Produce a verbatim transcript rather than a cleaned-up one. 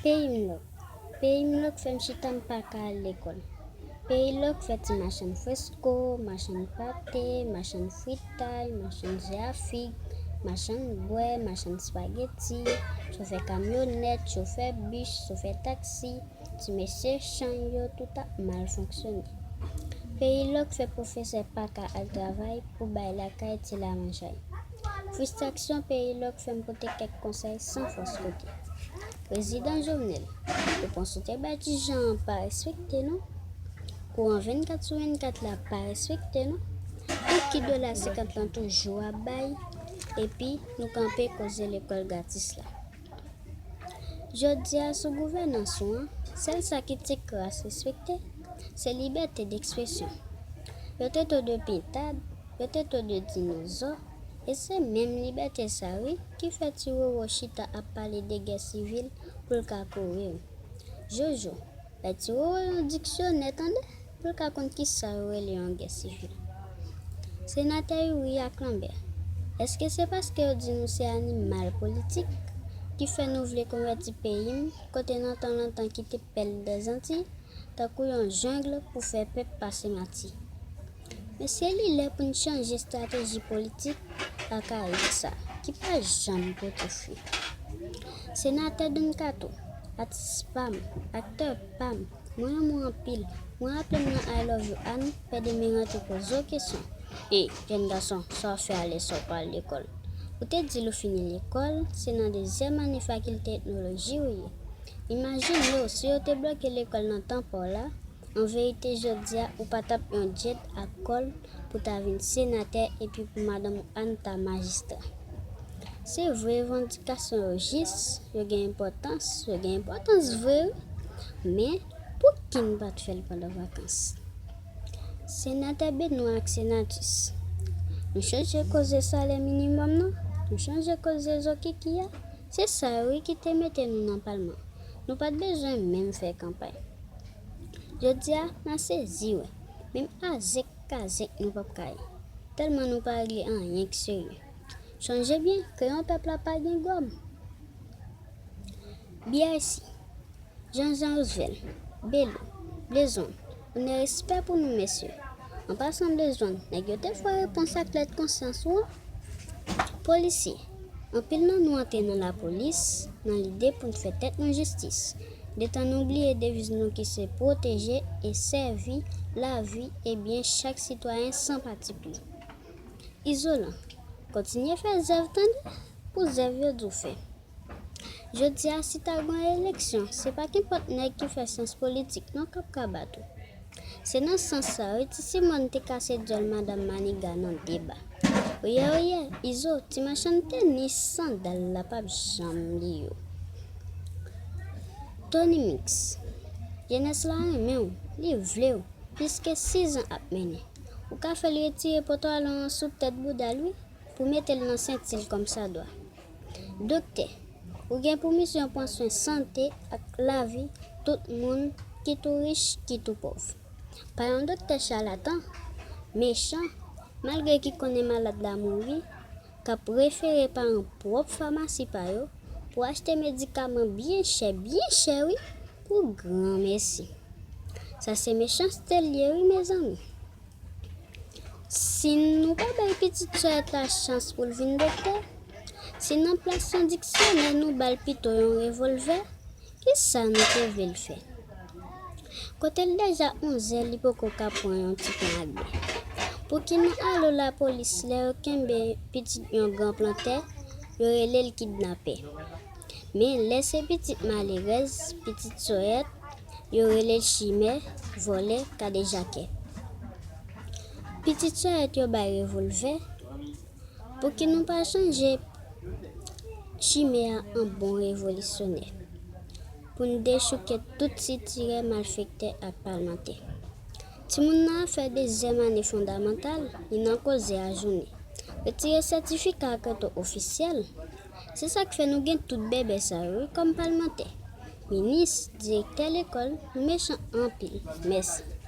Peyi m lòk. Peyi m lòk fè m chita m pa ka al lekòl. Peyi lòk fè ti machann fresko, machann pate, machann fritay, machann je a fig, machann bwè, machann spageti, chofè kamyonèt, chofè bis, chofè taksi, ti mesye chanj yo tout ap mal fonksyone. Peyi lòk fè pwofesè pa ka al travay pou bay lakay ti lamanjay. Fristrasyon peyi lòk fè m pote kèk konsèy san fòs kote. Prezidan Jovenel, depanse w te bay ti jan an pa respekte non. Kouran vennkat sou vennkat la pa respekte non. Pou ki dola senkant lan toujou ap bay, epi nou kanpe koze lekòl gratis la. Jodi a sou gouvènans ou an, sèl sa ki ti kras respekte, se libète dekspresyon. Yo te to de pintad, yo te to de dinozò, e se menm libète sa wi ki fè ti Roro chita ap pale de gè sivil pou l ka kouri wi. Jojo, bay ti Roro yon diksyonè tande, pou l ka konn kisa yo rele yon gè sivil. Senatè Youri ak Lambert, èske se paske yo di nou se animal politik ki fè nou vle konvèti peyi m kote nan tan lontan ki te pèl dèzantiy tankou yon jeng pou fè pèp pase mati? Men se li lè pou n chanje estrateji politik akayik sa ki pa janm pote fwi. Senatè Don Kato, atis pa m, aktè pa m, mwen renmen w anpil. Mwen raple m nan I Love You Ann, pè de mi rantre poze w kesyon. E, jèn gason, sa w fè alè sa w pa al lekòl? Ou te di l ou fini lekòl, se nan dezyèm ane fakilte etnoloji ou ye. Imajine w si yo te bloke lekòl nan tan pa w la, an verite jodi a ou pa t ap yon djed ak kòl pou ta vin senatè epi pou madanm ou Ann ta majistra. Se vre revandikasyon yo jis, yo gen enpòtans, yo gen enpòtans vre wi, men pou ki n pa t fè l pandan vakans? Senatè Benoît ak Senatus, nou chanje koze salè minimòm nan, nou chanje koze zo kiki a, se sa yo wi ki te mete nou nan palman. Nou pa t bezwen menm fè kanpay. Jodi a, n a sezi wè, menm azèk kazèk nou p ap ka ye, tèlman nou pa regle anyen k serye. Chonje byen, kreyon pèp la pa gen gòm. B I C, Jean Jean Roosevelt, Belo, Blezon, onè respè pou nou mesye. An pasan Blezon, nèg yo te fè repons ak lèt konsyans ou an. Polisye, anpil nan nou antre nan lapolis nan lide pou n fè tèt nou jistis, detan nou bliye deviz nou ki se pwoteje e sèvi lavi e byen chak sitwayen san patipri. Izolan, kontinye fè zèv tande pou zèv yo di w fè. Jodi a si ta gen eleksyon, se pa kenpòt nèg ki fè syans politik non k ap ka bat ou. Se nan sans sa wi ti Simòn te kase dyòl madanm Maniga nan deba. Oyè oyè, Izo, ti machann tenis sandal la p ap janm bliye w. Tony Mix, jenès la renmen w, li vle w, plis ke sizan ap mennen. Ou ka fè l retire pantwalon an sou tèt bouda l wi, pou mete l nan senti l kòmsadwa. Doktè, ou gen pou misyon pran swen sante ak lavi tout moun, kit ou rich, kit ou pòv. Pa yon doktè chalatan, mechan, malgre ki konnen malad la mouri, k ap refere paran pwòp famasi pa yo pou achte medikaman byen chè, byen chè wi, pou granmesi. Sa se mechanste l ye wi mezanmi. Si nou pa bay pitit Soyèt la chans pou l vin doktè, si nan plas yon diksyonè nou ba l pito yon revòlvè, kisa nou te vle l fè? Kote l deja onzè, li poko ka pran yon ti pwen ak bè. Pou ki nou ale lapolis lè yo kenbe pitit yon gran plantè, yo rele l kidnapè. Men lè se pitit malerèz, pitit Soyèt, yo rele l chimè, vòlè, kadejakè. Pitit Soyèt yo bay revòlvè, pou ki nou pa chanje chimè a an bon revolisyonè, pou n dechouke tout sitirè, malfektè ak palmantè. Timoun nan afè dezyèm ane fondamantal, li nan koze a jounen. Retire sètifika ak reto ofisyèl. Se sa k fè nou gen tout bèbè sa yo wi kòm palmantè, minis, direktè lekòl, nou mechan anpil. Mèsi.